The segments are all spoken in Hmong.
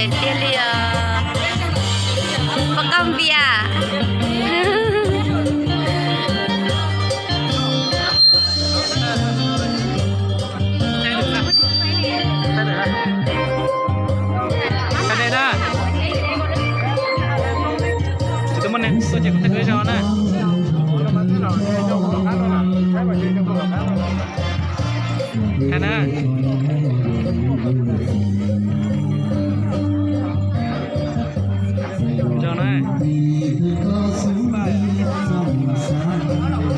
Tiag li os. Pov qab npias. Tsis tau muaj neeg tuaj ces kuv thaij kuv ib zaug na. Thaij na. Zaum na.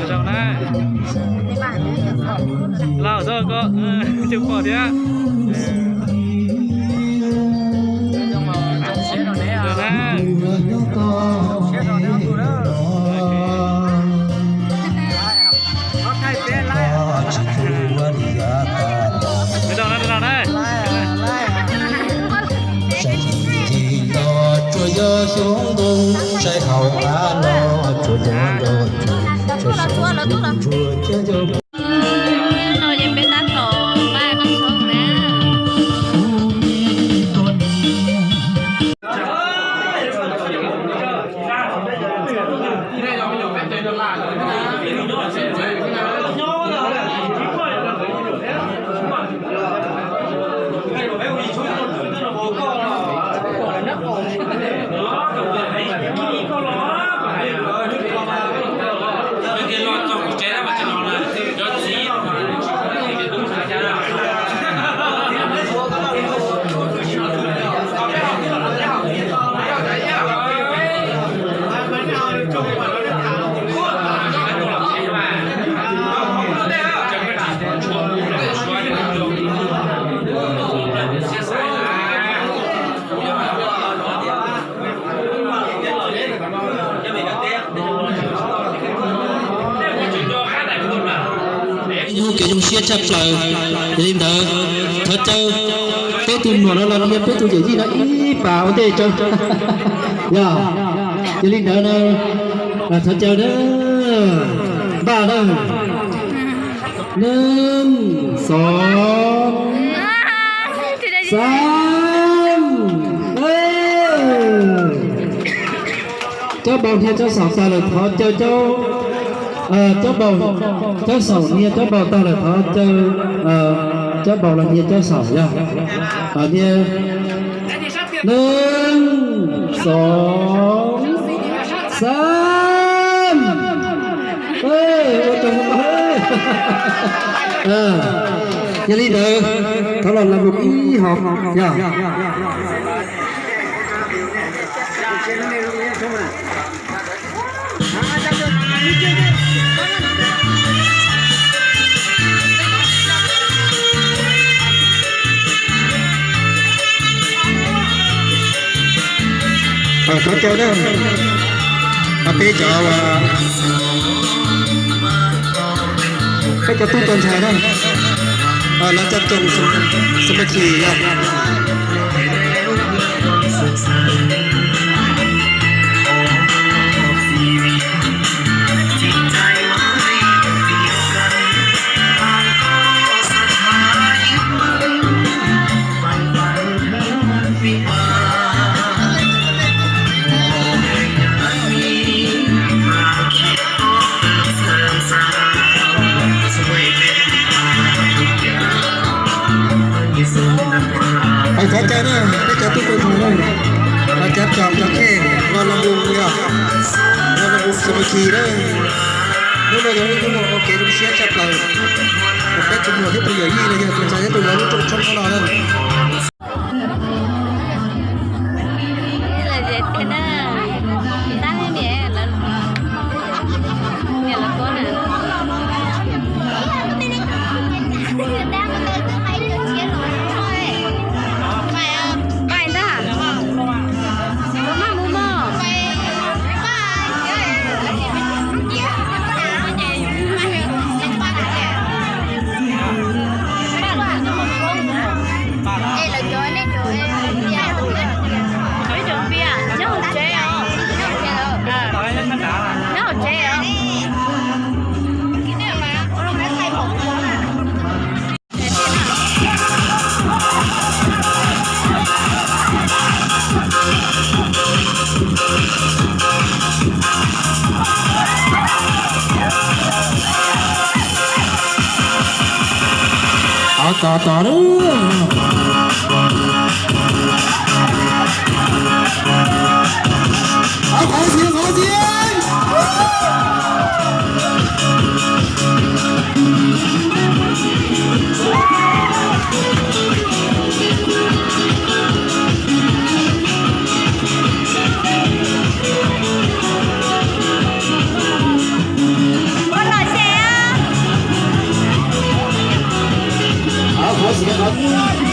Zaum na. Lauj, txhob koj, tsis pom thiab. Zaum na. Zaum na, zaum na. Tsuas yog xyoo ntoo saib hauv av los tsuas cov nrog tsuas saum ntsuag cab cov. No ces peb tab tom nqa koj tshoob na. Muaj kev zoo siab tshaj plaws. Yog li ntawd, thov caw peb tus muam no los nias peb tus yawm yij no ib pas ua ntej tso. Yog, yog li ntawd no, thov caw na, npaj na. Nees, xov, xab, caub npau hnia caub xaum tag lawm thov caw caub, caub npau, caub xaum hnia caub npau tag lawm thov caw caub npau los hnia caub xaum yog. Hnia nees, xov, xab. Ua tsaug. Yog li ntawd, thov los laj mus ib hom yog. Thov caw na, peb cov, peb cov tub cov ntxhais na, lawv coj tsoom xab mas khis yog. Thov caw na, peb cov tub tub ntxhais na, cov tsoom cov khej, no laj mus yog, no laj mus xab mas khis na. Hnub no yog ib hnub ua kev zoo siab tshaj plaws, peb tus muam thiab tus yawm yij no yog tus ntxhais thiab tus yau lub rooj tshoob no na. Tos tos lawm. Qhov txhia qhov txhia. Ua los xyes. Qhov txhia qhov txhia.